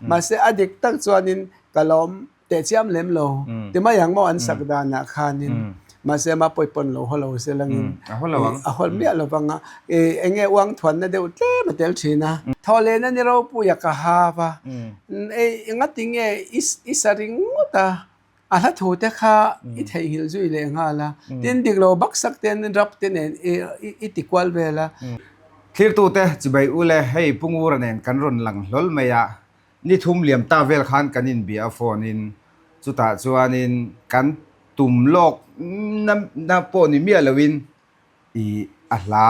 Mahse a dik tak chuanin ka lawm tehchiam lem lo ti mai ang maw an sak danah khanin mahse ama pawi pawn lo haw lo se langin a haw miah lo vang a eng nge uang thuanna deuh tlem a tel thin a. Thawhlehna ni ropuia ka hau a, engati nge i sa ringawt a, a hla thu te kha i theihnghilh zui leh nghal a, tin dik lo baksak ten rap te nen i ti kual vel a. Thlirtute chibai ule hei Pu Ngura nen kan rawn lang hlawl mai a, Ni thum liam ta vel khan kan inbia a phone in chutah chuanin kan tum lawk na na pawh ni miah loin ih a hla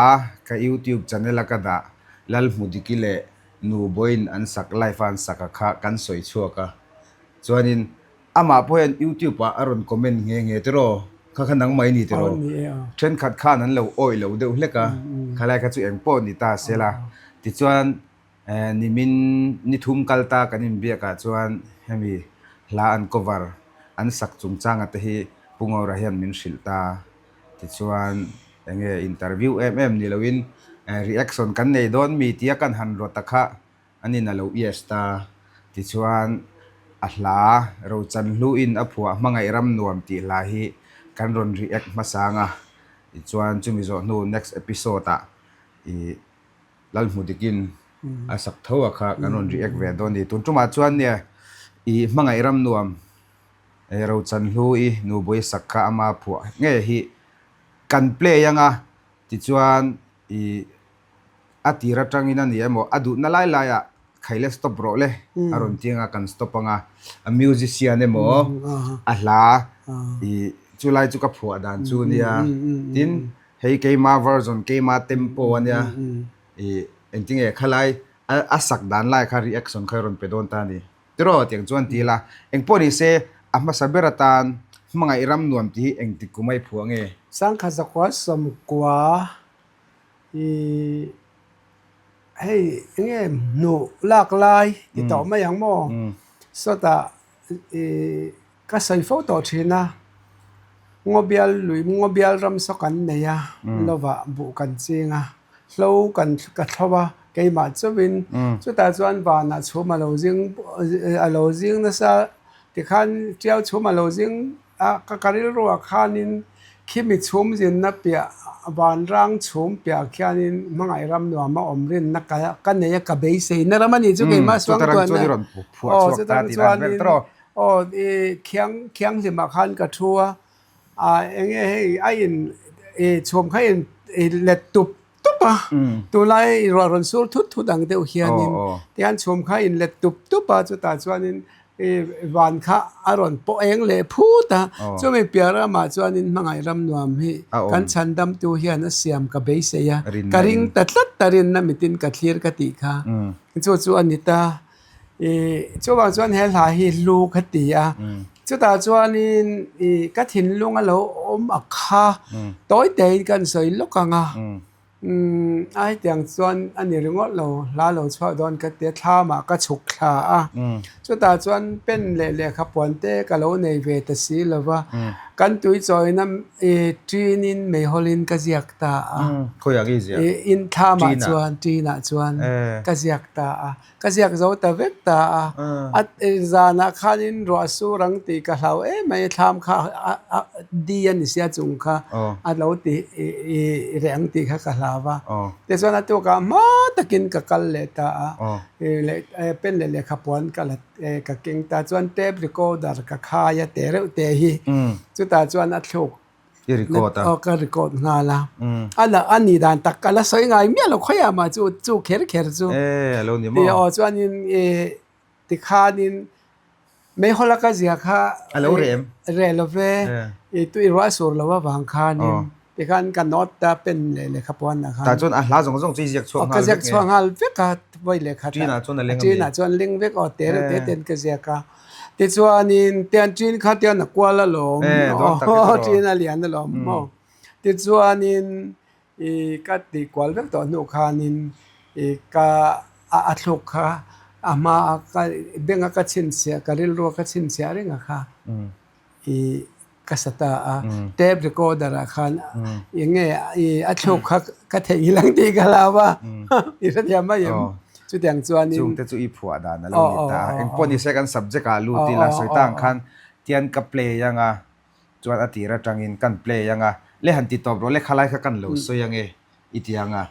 ka youtube channel a ka dah Lalhmudiki leh Nubawiin an sak live a an sak a kha kan sawi chhuak a chuanin amah pawh hian youtube ah a rawn comment nghe nghe tiraw kha kha nangmah i ni tiraw thenkhat khan an lo awih lo deuh hlek a khalai kha chu engpawh ni ta sela tichuan Nimin ni thum kal ta kan inbiakah chuan hemi hla an cover an sak chungchanga te hi Pu Ngawra hian min hrilh ta. Tichuan enge interview em em ni loin reaction kan nei dawn mi tia kan han rawt a kha anin a lo yes ta. Tichuan a hla Rochanhluin a phuah Hmangaih Ram Nuam tih hla hi kan rawn react hmasang a. Tichuan chumi zawh hnu next episode ah ih Lalhmudikin a sak tho a kha kan rawn react ve dawn a ni. Tun tumah chuan nia i hmangaih ram nuam Rochanhlu i Nubui sak kha ama phuah nge hi kan play anga tichuan i a tir atangin a ni emaw a duhna lai laiah khaile stop rawh le a rawn ti anga kan stop anga a musician emaw a hla i chulai chu ka phuah dan chu nia tin Hei keima version, keima tempo a nia. I engtinge khalai a sak dan lai kha reaction kha i rawn pe dawn ta a ni. Tiraw tiang chuan ti ila, engpawh ni se a hmasa ber atan hmangaih ram nuam tih hi engtik kum a i phuah nge? Sangkhat zakua sawmkua i hei enge hnuh lak lai ti tawh mai ang maw? Sawtah i. Ka sawi fo tawh thin a, Ngawbial lui Ngawbial ram saw kan nei a, lovah buh kan ching a, hlo kan ka thlo a, keimah chauhin chutah chuan vanah chhum a lo zing a lo zing nasa tikhan tiau chhum a lo zing a, ka ka rilruah khanin khimi chhum zinna piah vanrang chhum piah khianin hmangaih ram nuam a awm rinna ka ka nei a, ka beiseina ram a nih chu keimah suangtuahna aw chutang chuanin. Aw i khiang thianghlimah khan ka thu a, ah eng nge hei a in i chhum kha in i let tup tup a, tunlai i ruah rawn sur thut thut ang deuh hianin tihian chhum kha in let tup tup a chutah chuanin i van kha a rawn pawh eng leh phut a, chumi piah ramah chuanin hmangaih ram nuam hi kan chhandamtu hian a siam ka beisei a, ka ring ta tlat ta rinna mitin ka thlir ka tih kha chu chu a ni ta. Ih chuvang chuan he hla hi hlu ka ti a, chutah chuanin ih ka thinlung a lo awm a kha tawi tein kan sawi lawk ang a, umm a hetiang chuan a ni ringawt lo hla lo chhuak dawn ka tia thlamah ka chhuk thla a, chutah chuan pen leh lehkha puan te ka lo nei ve ta si lo va, kan tui chawina ih ṭinin meihawlin ka ziak ta a, ih in thlamah chuan ṭinah chuan ka ziak ta a. Ka ziak zo ta vek ta a, a zanah khanin ruah sur ang tih ka hlau em mai, thlam kha a di a ni sia chung kha a lo ti reh ang tih kha ka hlau a. Tichuan a tukah hma takin ka kal leh ta a, pen leh lehkha puan ka la ka keng ta chuan tape recorder ka khai a te reuh te hi chutah chuan a thluk I record a? Aw ka record nghal a. A la a nih dan tak ka la sawi ngai miah lo khawiah mah chu chu kher kher chu. E a lo ni maw? Ti aw chuanin e tikhanin meihawl a ka zia kha A lo reh em? Reh lo ve. I tui ruah sur lo avang khanin tikhan ka note a pen leh lehkha puan ah khan. Tah chuan a hla zawng zawng chu i ziak chhuak nghal vek nge? Ka ziak chhuak nghal vek a vawi lehkha. Ṭinah chuan a leng a mi? Ṭinah chuan leng vek aw te reuh te ten ka ziak a. Tichuanin tian ṭin kha tian a kual alawm aw ṭin a lian alawm maw. Tichuanin ih ka tih kual vek tawh hnu khanin ih ka a thluk kha a hma a ka bank a ka chhinchhiah ka rilru a ka chhinchhiah reng a kha ih ka sa ta a. Tape recorder ah khan eng nge ih a thluk kha ka theihnghilh ang tih ka hlau a i hrethiam mai em? Chutiang chuanin. Chungte chu i phuah dan a lo ni ta. Engpawh ni se kan subject ah lut ila sawi ta ang khan tian ka play anga chuan a tir atangin kan play anga le han ti tawp rawh le khalai kha kan lo sawi ange i ti anga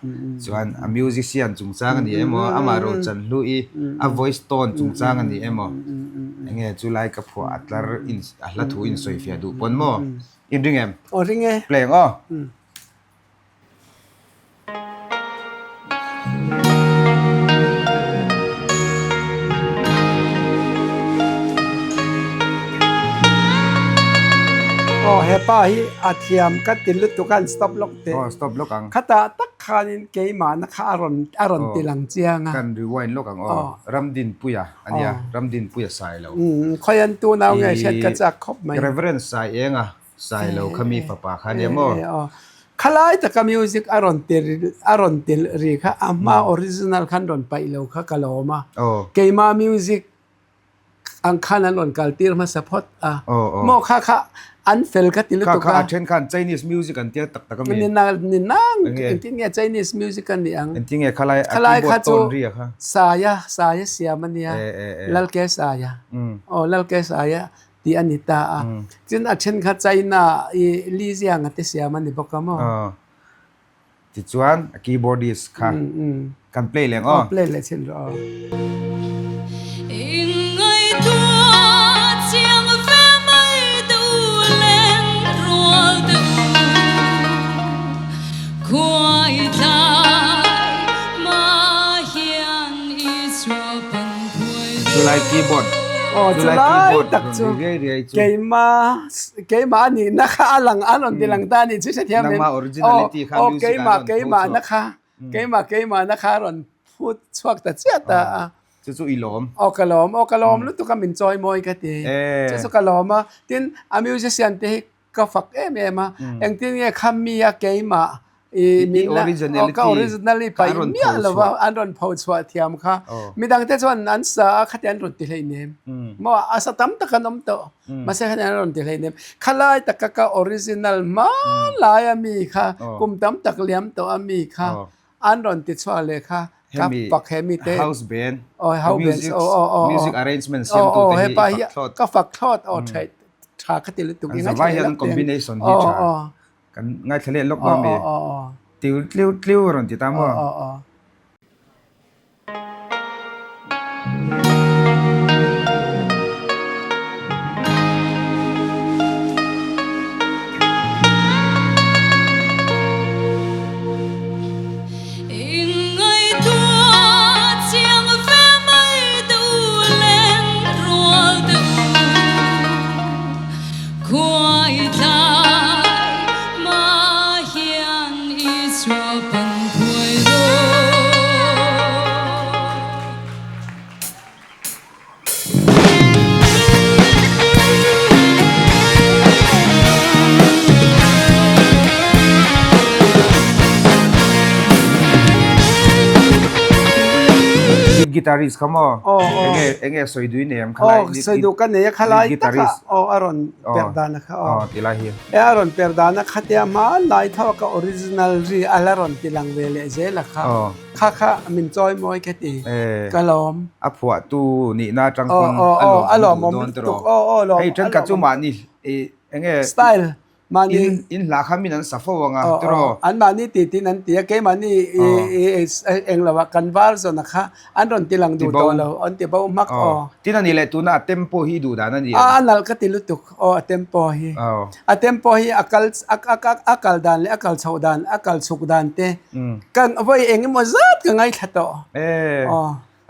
chuan a musician chungchang a ni emaw amah rochan hlu i a voice tone chungchang a ni emaw enge chulai ka phuah a tlar in a hla thu in sawi fiah duh pawn maw in ring em? Aw ring e. Play ang aw. Aw hepa hi a thiam ka ti lutuk a an stop lawk teh. Aw stop lawk ang. Khatah tak khanin keimahna kha a rawn a rawn ti lang chiang a. Kan rewind lawk ang aw. Ramdinpuia a nia Ramdinpuia sai lo. Khawian tu nau nge hriat ka chak khawp mai. Reverend Sai Enga Sailo kha mi fapa kha ania maw? Aw. Khalai taka music a rawn tel a rawn tel ri kha a hma original khan rawn paih lo kha ka lawm a. Keima music ang khan an rawn kal tir hmasa phawt a. Maw kha kha an fel ka ti lutuk a. Kha kha a then khan Chinese music an tia tak tak a mi? Ni na ni nang engtin nge Chinese music a nih ang? Engtin nge khalai a keyboard tone ri a kha? Saia saia siam a nia. Lalke saia. Aw lalke saia. Tih a ni ta a. Tin a then kha China i Li Ziang a te siam a ni bawk a maw? Aw. Tichuan a keyboardist kha kan play leh ang aw. Aw play leh chhin rawh aw. Chulai keyboard Aw chulai tak chu keima keima a nihna kha a lang a rawn ti lang ta a nih chu hrethiam em aw keima keima na kha keima keima na kha a rawn phut chhuak ta chiah ta a chu chu i lawm aw ka lawm aw ka lawm lutuk a min chawi mawi ka ti chu chu ka lawm a tin a musician te hi Ka fak em em a, engtin nge kha mi a keimah i min la ka original i paih miah lo va an rawn pho chhuah thiam kha. Midang te chuan an sa a khati an rawn ti hleinem. Maw a sa tam tak an awm tawh mahse khati an rawn ti hleinem. Khalai taka ka original hmanlai a mi kha kum tam tak liam tawh a mi kha An rawn ti chhuak leh kha ka fak he mi te. House band. Oh, house band. Oh, oh, oh. Music arrangement siam tu te hi fak thlawt. Ka fak thlawt. Oh, thai tha ka ti lutuk. An zavai hian combination hi tha. Kan ngaithla leh lawk dawn mi. Tiu tliu tliu rawn ti ta maw? Oh, oh. Lead guitarist kha maw? Enge enge sawi duin nei ang khalai. Aw sawi duh ka nei a khalai taka aw a rawn per dan a kha aw. Aw tilai hi. E a rawn per dan a kha tia hmanlai tho ka original ri a la rawn ti lang ve leh zel a kha. Kha kha min chawi mawi ka ti. Ka lawm. A phuahtu nihna atang pawn a lawmawm duh dawn tiraw. Hei thenkhat chu mahni enge style mahni in hla kha min an sa fo ang a tiraw. An mahni tih tiin an ti a keimahni eng lo ah kan var zawn a kha an rawn ti lang duh tawh lo an ti bo hmak aw. Tin a nih leh tuna a tempo hi i duh dan a ni em? A nalh ka ti lutuk aw a tempo hi. A tempo hi a kal a kal dan leh a kal chhoh dan a kal chhuk dan te Kan vawi eng emaw zat ka ngaithla tawh. E,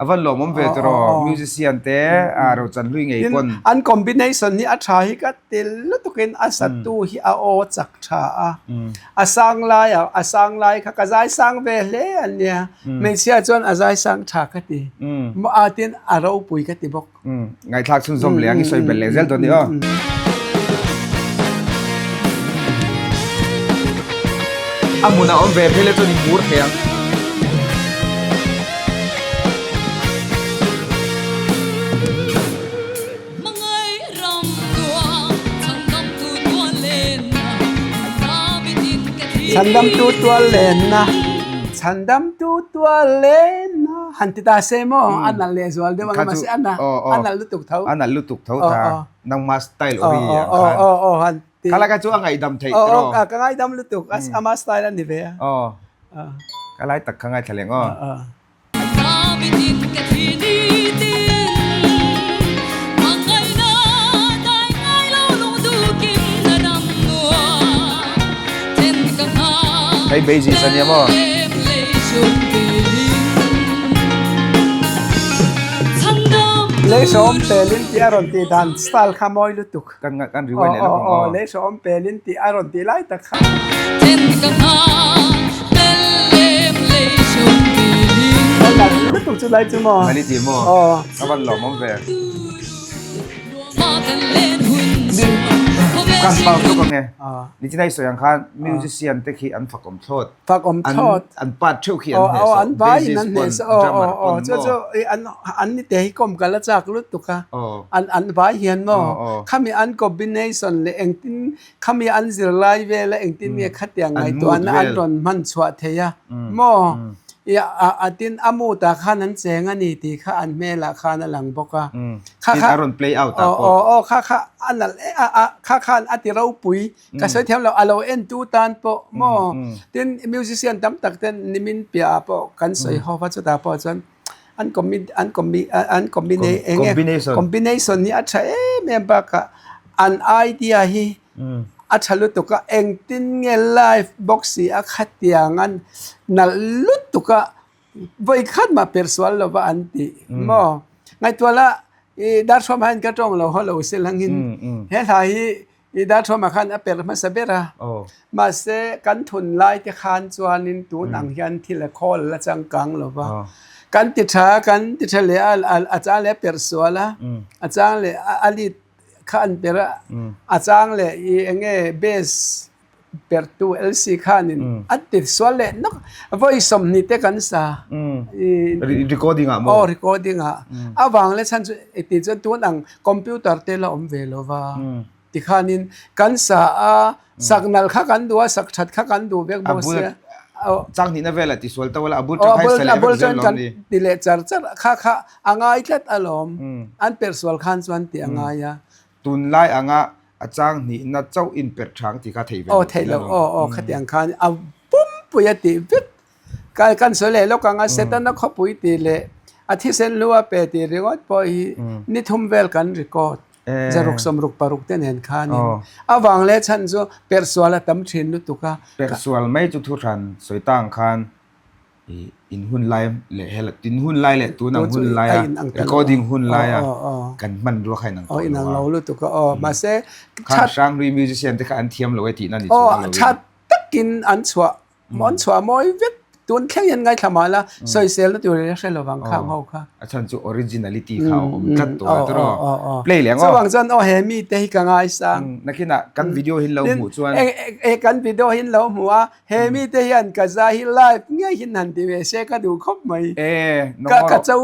a van lawmawm ve tawh musician te a rochan hlui ngei pawn. An combination hi a tha hi ka ti lutukin a satu hi a aw chak tha a. A sang lai a, a sang lai kha ka zai sang ve hle a nia. Hmeichhia chuan a zai sang tha ka ti. A tin a ropui ka ti bawk. Ngaihthlak chhunzawm leh ang i sawi belh leh zel dawn ni aw. A hmun a awm ve phei le chuan i mur thei ang. Chhandamtu tual lenna, chhandamtu tual lenna. Han ti ta se maw a nalh leh zual deuh ang mahse a a nalh lutuk tho. A nalh lutuk tho ta nangma style ori ang khan. Aw aw han ti. Kha lai chu a ngaihdam theih tiraw? Aw ka ngaidam lutuk ama style a ni ve a. Aw ka lai tak kha ngaithla leh ngaw. Hei Beijing sa nia maw? Leisawm pelin tih a rawn tih dan style kha mawi lutuk. Kan kan rewind leh lawk ang aw. Leisawm pelin tih a rawn tih lai tak kha. Lutuk chu lai chu maw? Ngali ti maw? Aw. Ka van lawm awm ve. Kan pau tluk ang e. Nichinai sawi ang khan musician te khi an fakawm thlawt. Fakawm thlawt. An part theuh khi an hneh sawh. An vai in an hneh sawh. Drummer pawn maw. Chu chu an ni te hi kawm kal a chak lutuk a. An vai hian maw. Khami an combination leh engtin Khami an zirlai vela engtin nge khatiang ngaihtuahna an rawn hman chhuah thei a maw? I a tin a mood ah khan an cheng a ni tih kha an hmelah khan a lang bawk a. Kha kha a rawn play out ah pawh. Aw aw kha kha a nalh e a a kha khan a ti ropui ka sawi thiam lo a lo en tu tan pawh maw? Tin musician tam tak ten nimin piah ah pawh kan sawi ho va chutah pawh chuan an combi an combi an combine eng nge combination hi a tha em em bakah an idea hi a tha lutuk a engtin nge live bawk si a khatiang an nalh lutuk a vawi khat mah per sual lo va an tih maw ngaihtuah la ih darthuam ah hian ka tawng lo haw lo se langin he hla hi I Darthawma khan a per hmasa ber a, mahse kan thun lai te khan chuanin tun ang hian thil a khawl la changkang lo va. Kan ti tha, kan ti tha leh a, a chang leh a per sual a, a chang leh a lead kha an per a, a chang leh i eng nge bass pertu LC khanin a ti sual leh nawk. Vawi 20 te kan sa. Recording ah maw? Aw recording ah. A vang leh chhan chu ti chuan tun ang Computer te la awm ve lo va, tikhanin kan sa a, sak nalh kha kan duh a, sak that kha kan duh vek bawk sia. Chang hnihna velah tisual to la, a bul tang kha i sa leh vek zel lawm ni. Ti leh char char kha kha a ngai tlat alawm, an perhsual khan chuan tih a ngai a. Tunlai anga a chang hnihna chauh in perh thang tih kha thei ve lo. Aw thei lo, aw aw khatiang khan a pumpui a tih vek. Kai kan sawi leh lawk ang a, Setana khawpui tih leh a thisen hlu a pe tih ringawt pawh hi ni thum vel kan record zaruk sawmruk paruk te nen khanin a vang leh chhan chu perhsual a tam thin lutuk a. Perhsual mai chu thu hran sawi ta ang khan in hun lai leh hel in hun lai leh tun ang hun lai a recording hun lai a kan hmanrua kha inang tawh lo a. Inang lo lutuk a aw mahse khan Hranghlui musician te kha an thiam lo e tihna ni chuang lo in. That takin an chhuah An chhuah mawi vek tun thleng hian ngaithla mah la sawiselna tur i hre lovang khang ho kha. A chhan chu originality kha a awm tlat tawh a tiraw. Play leh ang aw. Chuvang chuan aw he mi te hi ka ngaisang. Nakinah kan video hi lo hmuh chuan. E kan video hi lo hmu a he mi te hian ka zai hi live ngei hin han ti ve se ka duh khawp mai. E nongawh Ka cho.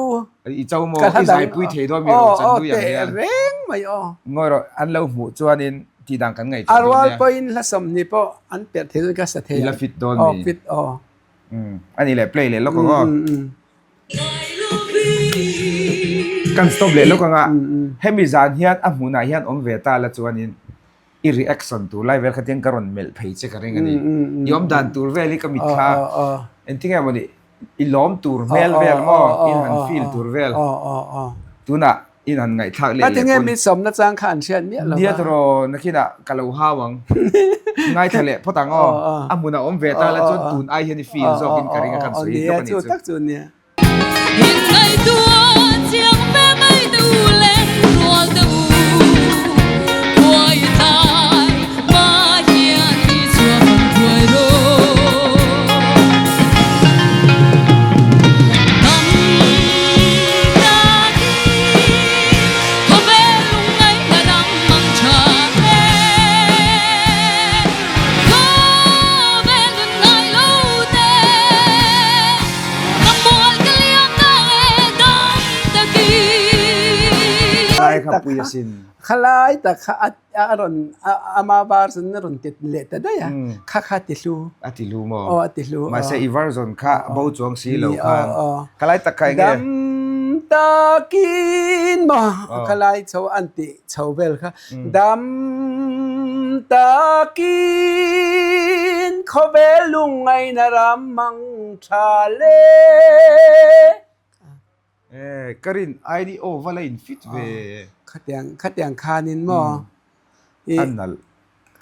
I cho maw i zaipui thei dawn mi ro chan dui ang hian. Aw teh reng mai aw. Ngawi rawh an lo hmuh chuanin Tih dang kan ngaihtuah A dawn rual nia. pawhin hla 20 pawh an perh thei dawn ka sa thei I la ang. fit dawn Aw mi. fit aw. Umm a ni leh play leh lawk ang aw. Kan stop leh lawk ang a, hemi zan hian a hmunah hian awm ve ta la chuanin i reaction tur lai vel kha tiang ka rawn melh phei che ka ring a ni. I awm dan tur vel hi ka mitthla engtin nge mawni i lawm tur hmel vel maw in han feel tur vel tunah In han ngaihthlak leh leh pawn. Tinge mi sawmna chang kha an hriat miah lo a. Nia tawraw nakinah ka lo hau ang. Ngaithla leh phawt ang aw. A hmunah awm ve ta la chuan tun ai hian i feel zawkin ka ring a kan sawi lawk a nih chu. Nia chu tak chu nia. Khalai kha tak pui kha asin. khalai tak kha a a rawn ama version a rawn ti leh ta daih a kha kha ti hlu. A ti hlu maw? Aw a ti hlu. Mahse i version kha bo chuang si lo khan. Khalai tak kha eng nge? Dam takin maw khalai chho an tih chho vel kha dam takin khawvel lungngaihna ram mang tha le. Eh, ka rin ID aw va la in fit ve. Khatiang khatiang khanin maw i An nalh.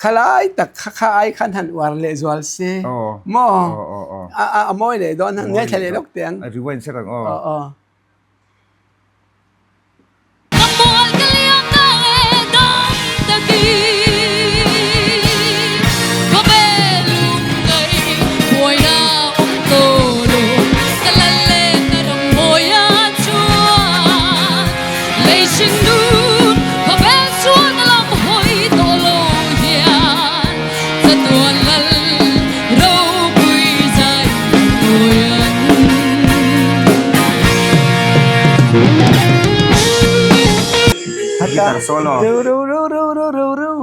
Khalai tak kha kha ai khan han uar leh zual si maw a a mawi leh dawn han ngaithla leh lawk teh ang. A rewind set ang aw. Aw aw. Lambual ka liam ta e dam takin Khawvel lung ngaih buaina awm tawh lo Ka lal leh ka ram mawi a chuan Lei hring nun khawvel chuan a lam hawi tawh lo hian Chatuan lal ropui zai mawi an. Guitar solo. Ru ru ru ru ru ru ru.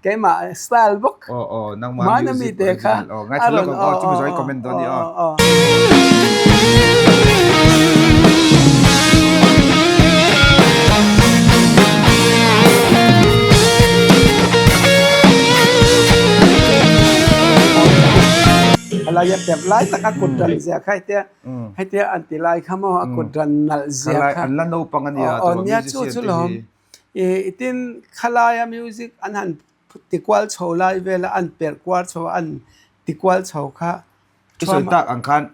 Keimah style bawk. Aw aw nangmah Mana music mi te kha. original. Aw ngaithla lawk ang aw chumi zawng i comment dawn ni aw. Aw. Alai a pep lai tak a kut ran zia kha hetia hetia an ti lai kha maw a kut ran nalh zia Khalai kha an la naupang a nia aw tura nia chu musician chu te lawm hi. I tin khalaia music an han ti kual chho lai vela an perh kual chho a an ti kual chho kha I sawi tak ang khan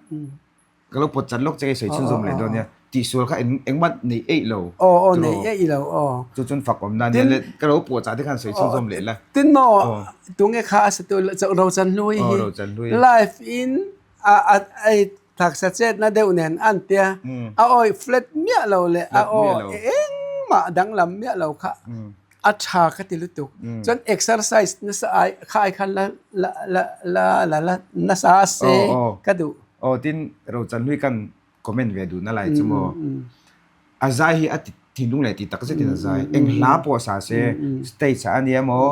Ka lo pawt chat lawk che ka i sawi chhunzawm leh dawn nia. Tihsual kha eng engmah nei eih lo. Aw aw nei eih lo aw. Chu chuan fak awm na nia le ka lo pawh chah te khan sawi chhunzawm leh la. Tin maw tunge kha a satu Rochan Hlui hi live in a a ei taksa chetna deuh nen an tia a awi flat miah lo leh a aw engmah danglam miah lo kha A tha ka ti lutuk. Chuan exercise nasa ai kha ai khan la la la la la la nasa se ka duh. Aw tin Rochan hlui kan comment ve duh na lai chu maw. A zai hi a ti thinlung leh ti tak zetin a zai. Eng hla pawh sa se stage ah a ni emaw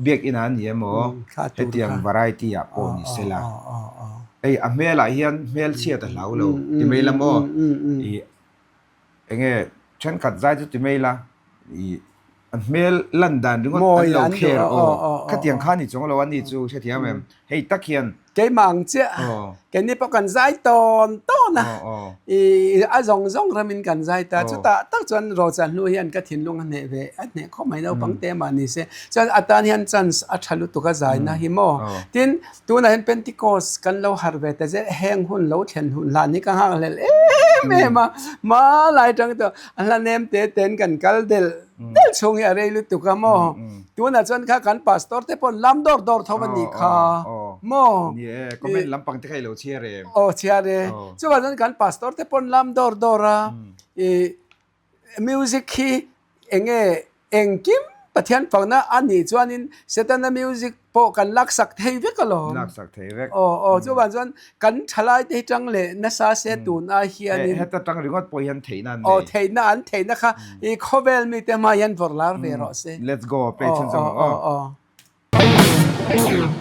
biakinn ah a ni emaw hetiang variety ah pawh ni se la. Hei a hmel ah hian hmel chhiat a hlau lo ti mai la maw. Ih Enge thenkhat zai chu ti mai la i a hmel lan dan ringawt an lo kher aw khatiang kha ni chuang lo a ni chu hrethiam em hei tak hian Keimah ang chiah keini pawh kan zai tawn tawn a i a zawng zawng ramin kan zai ta chutah tak chuan Rocha hnu hian ka thinlung a hneh ve a hneh khawp mai naupang te mah ni se chuan a tan hian chance a tha lutuk a zaina hi maw tin Tunah hian Pentecost kan lo harh ve ta zet, heng hun lo thlen hun hlan hi ka nghakhlel em em a, hmalai tang tawh a hla nem te ten kan kal del del chhung hi a rei lutuk a maw? Tunah chuan kha kan pastor te pawh lam dawr dawr tho a nih kha maw? Ni e, comment lampang te kha i lo chhiar em? Aw chhiar e, chuvang chuan kan pastor te pawh lam dawr dawr a, i Music hi enge engkim Pathian fakna a nih chuanin Setana music pawh kan laksak thei vek alawm. Laksak thei vek. Aw aw chuvang chuan kan thalai te hi tang leh nasa se tun ai hianin. Heta tang ringawt pawh hian theihna an nei. Aw theihna an theihna kha i khawvel mite hma hian vawrh lar ve rawh se. Let's go page chhunzawm ang aw. Aw aw.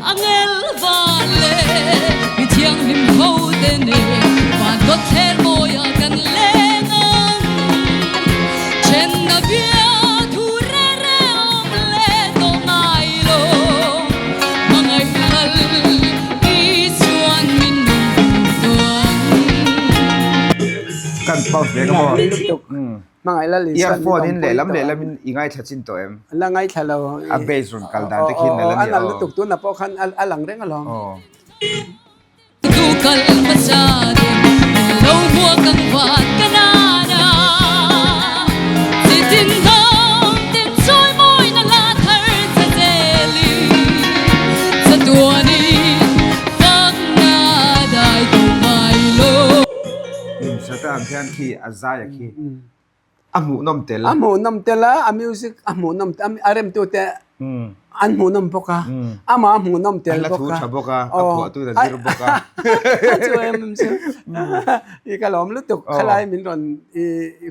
Angel van leh mi thianghlim ho te nen van kawt thler mawia kan leng ang. Thenna bia thu re re awm leh tawh ngai lo. Hmangaih lal Isuan min nung tuang. Kan pause ve ka maw? Hmangaih lal Isuan min Earphone in awmpui lehlam tawh ang. lehlam in i ngaithla chin tawh em? La ngaithla lo. A bass rawn kal dan te khi nalh a ni A nalh lutuk tunah pawh khan a lang reng alawm. Tu kal hmasa te lo hmuak ang van ka nan a Chitin hnam tin chawi mawi na hla thar che zelin Chatuanin fakna dai tu ngai lo. Sata ang khian khi a zai a khi. A hmuhnawm tel. A hmuhnawm tel a, a music a hmuhnawm a remtute an hmuhnawm bawk a, amah a hmuhnawm tel bawk a. A hla thu tha bawk a, a phuahtu in a zir bawk a. Chu em em chu. I ka lawm lutuk, khalai min rawn i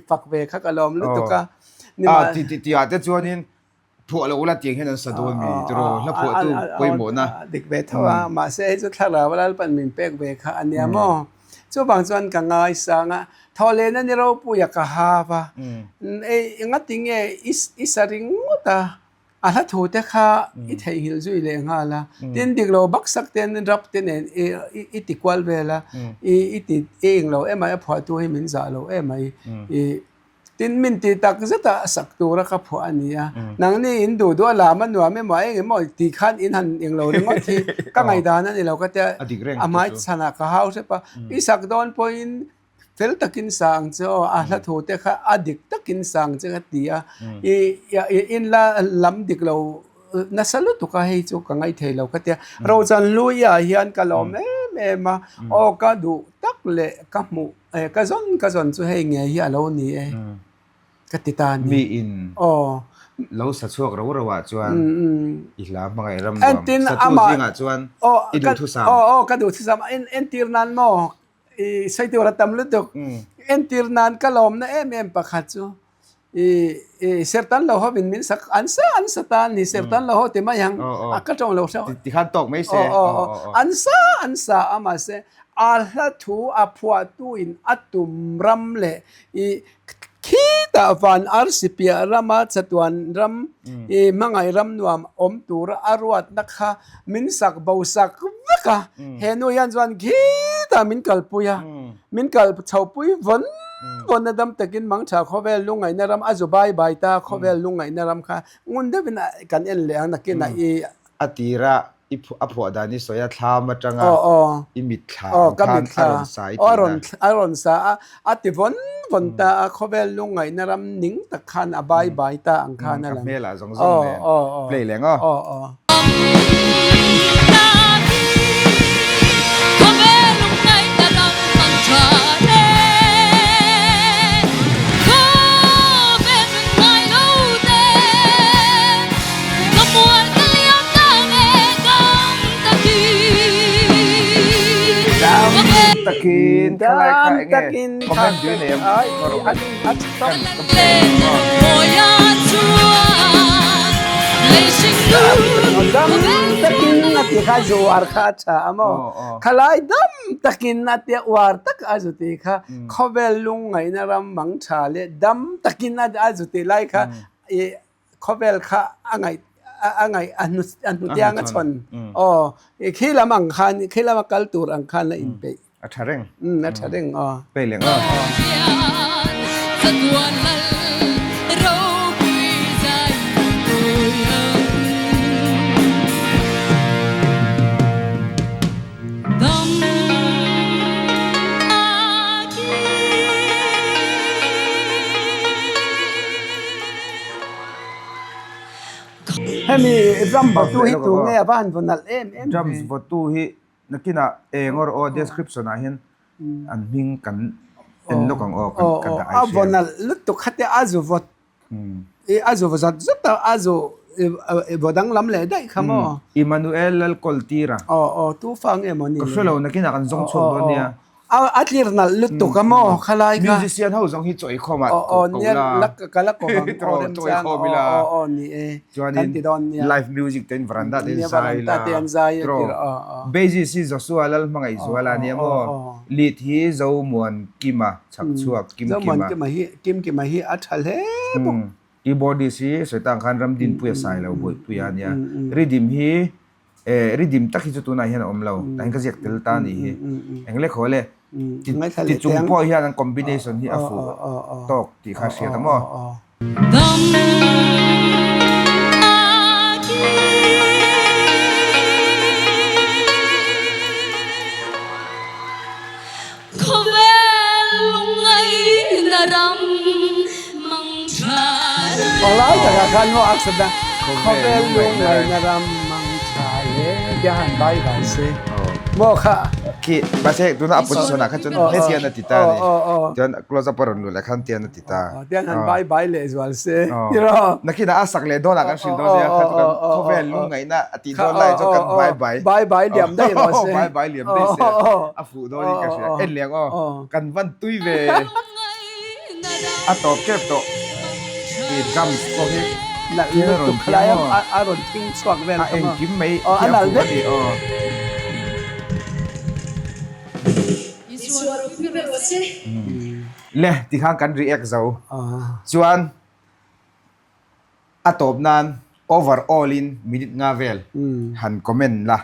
fak ve kha ka lawm lutuk a. A ti ti tihah te chuanin phuah lo ula tiang hian an sa dawn mi tiraw hla phuahtu pawimawhna. Dik ve tho a, mahse hei chu thlarau a Lalpan min pek ve kha a nia maw. Chuvang chuan ka ngaisang a, thawhlehna ni ropuia ka hau a, ei engatinge i sa ringawt a, A hla thu te kha i theihnghilh zui leh nghal a, tin dik lo baksak ten rap te nen i ti kual vel a, i ti i eng lo emai a phuahtu hi min zah lo emai i tin min ti tak zet a sak tura ka phuah a ni a, nangni in duh duh a lam a nuam emaw a eng emaw ti khan in han eng lo ringawt hi ka ngaihdan a ni lo ka tia a hmai chhanah ka hau hrep a, i sak dawn pawhin Fel takin sa ang che aw, a hla thu te kha a dik takin sa ang che ka ti a, i inla lam dik lo nasa lutuk a hei chu ka ngaithei lo ka tia. Rochan Hluia hian ka lawm em em a, aw ka duh tak leh ka hmuh ka zawn ka zawn chu hei ngei hi a lo ni e. Ka ti ta ni. Mi in lo sa chhuak ro ro ah chuan i hla hmangaih ram nuam satu zingah chuan i duhthusam. Aw aw ka duhthusam entir nan maw I sawi tur a tam lutuk. Entir nan ka lawmna em em pakhat chu i i sertan lo ho min min sak an sa an sa ta ni sertan lo ho ti mai ang a ka tawng lo hreuh. Ti khan tawk mai se. An sa an sa a mahse a hla thu a phuahtu in a tum ram leh i Khitah van arsi piah rama chatuan ram i hmangaih ram nuam awm tura a ruatna kha min sak bo sak vek a. He nu hian chuan khitah min kalpui a, min kal chhopui vawn vawn a dam takin mangtha khawvel lungngaihna ram a zu bai bai ta khawvel lungngaihna ram kha ngun deuhin kan en leh ang nakinah i A tirah I a phuah dan i sawi a thlam atanga i mitthla ang khan a rawn sa i tihna. A rawn sa a, a ti vawn vawn ta a, khawvel lungngaihna ram ning tak khan a bai bai ta ang khan a lang. Ka hmelah zawng zawng nen play leng aw. Takin khalai kha enge comment dui nei em Dam takin a ti kha zuar kha a tha a maw khalai dam takin a tia uar tak a zu ti kha khawvel lungngaihna ram mang tha leh dam takin a zu ti lai kha i Khawvel kha a ngaih a ngaih a hnu a hnutiang a chhawn. Aw i khi lam ang khan khi lama kal tur ang khan a inpeih. A tha reng. Um a tha reng aw. Peih leh ngawt. Hemi drum vawtu hi tu nge a va han vaw nalh em em ve. Drums vawtu hi nakinah eng awr aw description ah hian an hming kan en lawk ang aw kan dah ai hria. A vaw nalh lutuk kha te a zu vawt a zu vaw zat zat a a zu vaw danglam leh daih kha maw. Emmanuel Lalkawltira. Aw aw tu fa nge maw ni le. Ka hre lo nakinah kan zawng chhuak dawn nia. A tlir nalh lutuk a maw khalai kha. Musician ho zawng hi chaw eikhawm ah ko la. Ka la ko ang aw rem chuan aw aw ni e kan ti dawn nia. Live music te in veranda te in zai la. Te an zai a tir aw. Bassist hi Joshua Lalhmangaihzuala a nia maw. Lead hi Zomuan Kima chhakchhuak Kim Kima. Zomuan Kima hi Kim Kima hi a tha hle bawk. Keyboardist hi Sawitang khan Ramdinpuia Sailo Bawihpuia a nia. Rhythm hi Eh, ridim tak hi chu tunah hian a awm lo. Tah hian ka ziak tel ta a nih hi. Eng lekhaw le, ti ti chung pawh hian an combination hi a fuh tawk tih kha a hriat a maw? Palai takah khan maw a sat a, khawvel lungngaihna ram mang tha le tia han bai bai se maw kha. Khi mahse tuna a position ah kha chuan he tian a ti ta a ni. Chuan close up a rawn luh leh khan tian a ti ta. Tian han bai bai leh zual se tiraw. Nakinah a sak leh dawnah kan hrilh dawn nia kha chu kan khawvel lungngaihna a tih dawn lai chuan kan bai bai. Bai bai liam daih rawh se. Bai bai liam daih se a fuh dawnin ka hria. En leh ang aw. Kan van tui ve. A tawp tep tawh. I drums pawh hi Nalh lutuk khalai a a rawn thing chhuak vel kha maw. A engkim mai khi a fuh a ni aw. Le tikhan kan react zo chuan a tawp nan overall in minute nga vel han comment la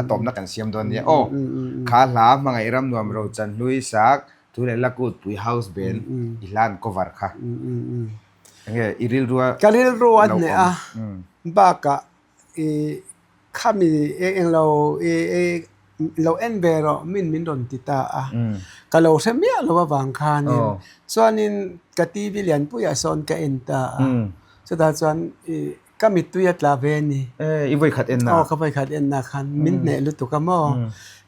a tawpna kan siam dawn nia aw. Kha hla hmangaih ram nuam ro chan hlui sak Thu leh la kut pui house band i hlan cover kha. Enge i rilru a Ka rilru a hneh a bakah i khami eng eng lo i lo en ve rawh min min rawn ti ta a. Ka lo hre miah lo avang khanin chuanin ka TV lianpuiah sawn ka en ta a. Chutah chuan i Ka mittui a tla ve a ni. Eh, i vawikhat enna? Aw, ka vawikhat enna khan min hneh lutuk a maw?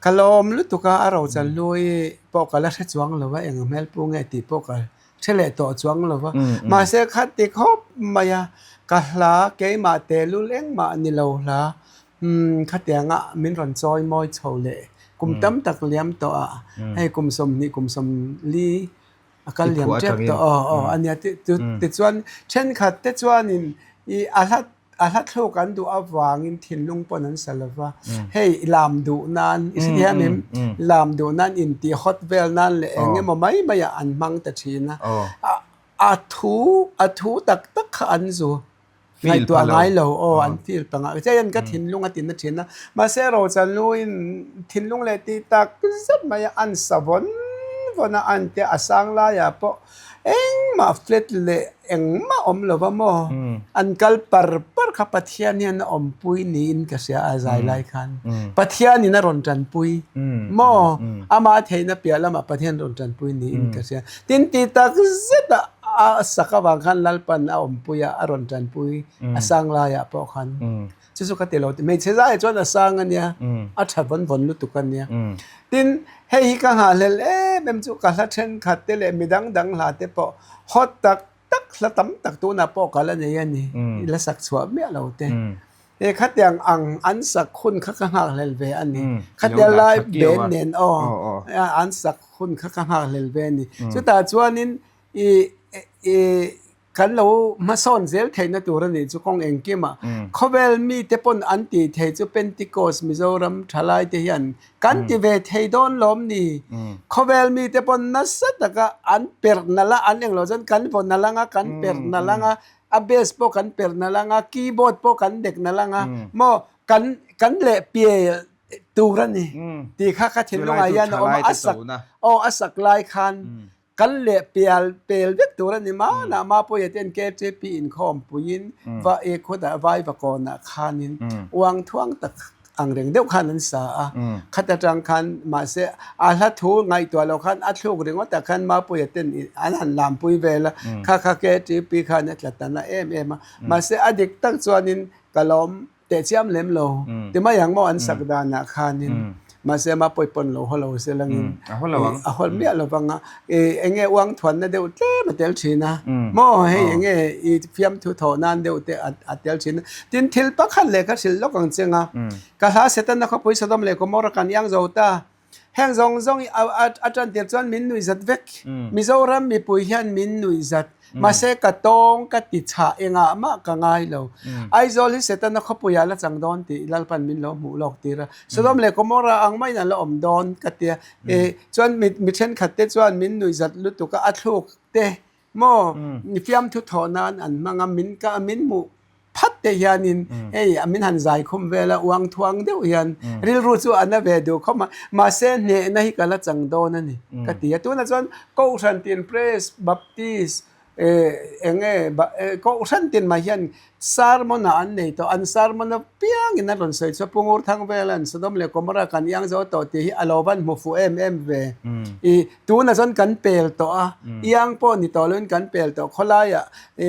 Ka lawm lutuk a, a rochan hlui pawh ka la hre chuang lo va, eng hmel pu nge tih pawh ka hre leh tawh chuang lo va. Mahse, kha ti khawp mai a, ka hla keimah tehlul engmah ni lo hla, umm, khatianga min rawn chawi mawi chho leh kum tam tak liam tawh a, hei kum 20 kum 40 A kal liam tep tawh aw aw a nia tichuan thenkhat te chuanin i a hla a hla thluk an duh avangin thinlung pawn an sa lova hei lam duh nan i hre thiam em lam duh nan intih hawt vel nan leh eng emaw mai mai ah an hmang ta thin a a thu a thu tak tak kha an zu Ngaihtuah ngai lo aw an feel panga chei an ka thinlung a tin a thin a mahse Rochan luin thinlung leh tih tak zet mai a an sa vawn vawn a an te a sang laiah pawh engmah flat leh engmah awm lo va maw an kal par par kha Pathian hian a awmpui niin ka hria a zai lai khan Pathianin a rawn tanpui maw amah theihna piah lamah Pathian rawn tanpui niin ka hria tin tih tak zet a A sak avang khan Lalpan a awmpui a, a rawn tanpui a sang laiah pawh khan. Chu chu ka ti lo. Hmeichhe zaiah chuan a sang a nia, a tha vawn vawn lutuk a nia. Tin, hei hi ka nghahhlelh em em chu ka hla thenkhat te leh midang dang hla te pawh hawt tak tak hla tam tak tunah pawh ka la nei a ni, i la sak chhuah miah lo te. He khatiang ang an sak hun kha ka nghakhlel ve a ni. Khatia lai ben nen aw an sak hun kha ka nghakhlel ve a ni. Chutah chuanin i i kan lo hmasawn zel theihna tur a nih chu kawng engkimah khawvel mite pawn an tih thei chu Pentecost Mizoram thalai te hian kan ti ve thei dawn lawm ni. Khawvel mite pawn nasa taka an perh nalh a, an englo chuan kan vaw nalh ang a, kan perh nalh ang a, a bass pawh kan perh nalh ang a, keyboard pawh kan dek nalh ang a, maw kan kan leh pial tur a ni tih kha ka thinlungah hian a awm a, a sak aw a sak lai khan kan leh pial pel vek tur a ni mahna Mapuia ten KTP inkhawm puiin va e khawtah Vaivakawnah khanin uang thuang tak ang reng deuh khan an sa a, khat atang khan mahse a hla thu ngaihtuah loh khan a thluk ringawtah khan Mapuia ten an han lampui vel a, kha kha KTP khan a tla ta na em em a, mahse a dik tak chuanin ka lawm tehchiam lem lo ti mai ang maw an sak danah khanin mahse Mapuia pawn lo haw lo se langin a haw miah lo vang a, eng nge uang thuanna deuh tlem a tel thin a maw hei eng nge i fiamthu thawh nan deuh te a tel thin a tin thil pakhat leh ka hrilh lawk ang cheng a ka hla Setana khawpui Sodom leh Gomorrah kan iang zo ta heng zawng zawng a tan tir chuan min nuih zat vek Mizoram mipui hian min nuih zat mahse ka tawng ka ti chhah engah mah ka ngai lo Aizawl hi Setana khawpuiah la chang dawn tih Lalpan min lo hmuh lawk tir a Sodom leh Gomorrah ang maiin an la awm dawn ka tia E, chuan mi, mi thenkhat te chuan min nuihzat lutuk a, a thluk te maw fiamthu thawh nan an hmang a, min ka, min hmuh phat te hianin hei min han zai khum vel a, uang thuang deuh hian rilru chu a na ve duh khawp a, mahse hnehna hi ka la chang dawn a ni ka ti a. Tunah chuan Kohhran tin Press Baptist Eng nge Kohhran tin mai hian sermon ah an nei tawh, an sermon apiangin a rawn sawi chu Pungur thang vel an Sodom leh Gomorrah kan iang zo tawh tih hi a lo van hmu fuh em em ve. I tunah chuan kan pel tawh a, iang pawh ni tawh loin kan pel tawh, khawlaiah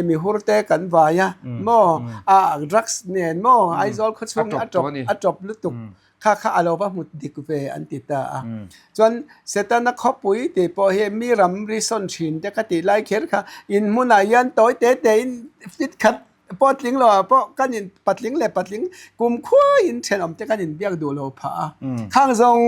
mihur te kan vai a maw, a drugs nen maw Aizawl khawchhung hi a tawp a tawp lutuk. Kha kha a lo va hmu dik ve an ti ta a. Chuan Setana khawpui tih pawh hi mi ram ri sawn thin te ka tih lai kher kha in hmunah hian tawi te te in fit khat pawh tling lo ah pawh kan in patling leh patling kum khuaiin thenawm te kan inbiak duh lo phah a. Khang zawng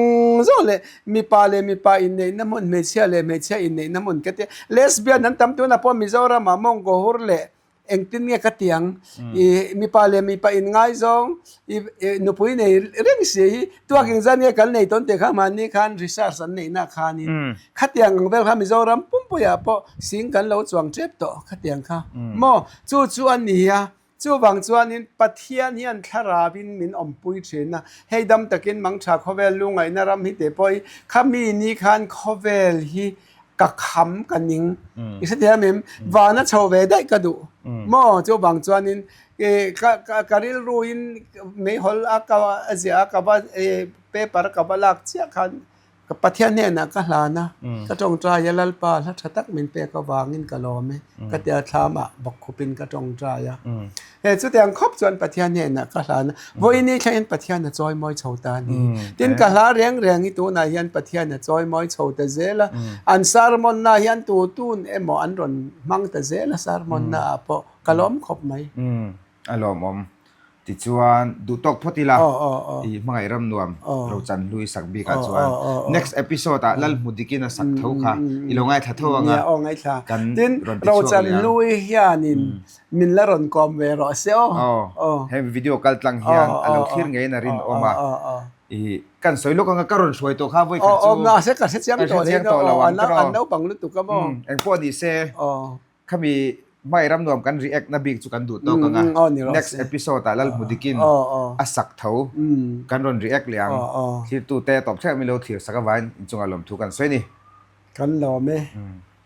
zawng leh mipa leh mipa inneihna hmun hmeichhia leh hmeichhia inneihna hmun ka tia lesbian an tam tunah pawh Mizoramah mawngkaw hur leh. Engtin nge ka ti ang? I mipa leh mipa inngaizawng i nupui nei reng si hi tuak engzat nge kan nei tawn tih kha mahni khan research an neihna khanin khatiang ang vel kha Mizoram pumpuiah pawh sing kan lo chuang tep tawh khatiang kha maw chu chu a ni a. Chuvang chuanin Pathian hian thlarauin min awmpui thin a, hei dam takin mangtha khawvel lungaihna ram hi teh pawh hi khami ni khan khawvel hi ka kham ka ning. I hre thiam em? Vana chho ve daih ka duh maw? Chuvang chuanin ka ka rilruin meihawl a ka ziah a ka va paper ka va lak chiah khan Ka Pathian hnenah ka hlan a, ka tawngtai a, Lalpa hla tha tak min pek avangin ka lawm e, ka ti a, thlamah bawkkhupin ka tawngtai a. He chutiang khawp chuan Pathian hnenah ka hlan a, vawiin thlengin Pathian a chawi mawi chho ta a ni. Tin, ka hla reng reng hi tunah hian Pathian a chawi mawi chho ta zel a, an sermon-na hian tu tun emaw an rawn hmang ta zel a sermon-na ah pawh ka lawm khawp mai. A lawmawm. Tichuan, duh tawk phawt ila, i hmangaih ram nuam Rochan hlui sak bikah chuan next episode ah Lal hmu dikin a sak tho kha i lo ngaithla tho ang a, kan rawn ti chhuak leh ang. Rochan hlui hianin min la rawn kawm ve rawh se aw. Hemi video kal tlang hian a lo thlir ngeiin a rinawm a, i kan sawi lawk ang a, ka rawn hruai tawh kha vawi khat chu ka hre chiang tawh lo ang tawh. An naupang lutuk a maw. Engpawh ni se. Khami hmai ram nuam kan react na bik chu kan duh tawk ang a, next episode ah Lalhmudikin a sak tho kan rawn react leh ang. Thlirtu te tawp thleng min lo thlir sak avangin inchungah lawmthu kan sawi a ni. Kan lawm e.